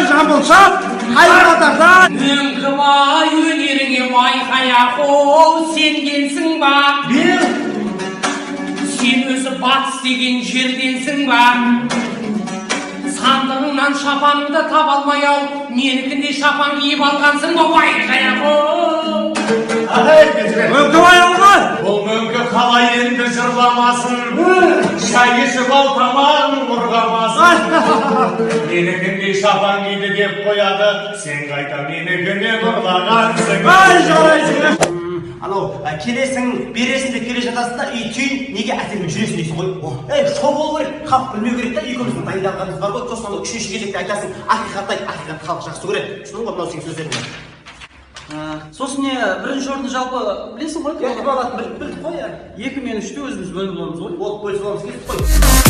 Жамбыл, шап, қай қатарда? Мөңкібай, өнеріңе уайқай, сенгенсің ба? Мен. Сен өзі батыс деген жерденсің ба? Сандығыңнан шапаныңды таба алмай ау, менікіндей шапан киіп алғансың ба? Уайқай! Мөңкібай, алға! Бұл Мөңкі қалай енді жырламасын? Шай ішіп ал, тамағын ұрғамасын. Менікіндей шапан киді деп қояды. Сен қайта менікінен ұрлағансың. Ай, жарайсың! Анау келесің, бересің деп келе жатасың да, и түйін неге Әселмен жүресің дейсің ғой. Ей, шоу болу керек, халық білмеу керек та. Екеуміздің дайындалғанымыз бар ғой. Сосын анау үшінші кезекте айтасың, ақиқатты айт, ақиқатты халық жақсы көреді. Түсіндің ғой, мынау сенің сөздеріңе. Сосын не, бірінші орынды жалпы білесің ғой? Иә, кім алатынын білдік қой, иә. Екі мен үшті өзіміз бөліп аламыз ғой. Болып, бөлісіп аламыз, келістік қой.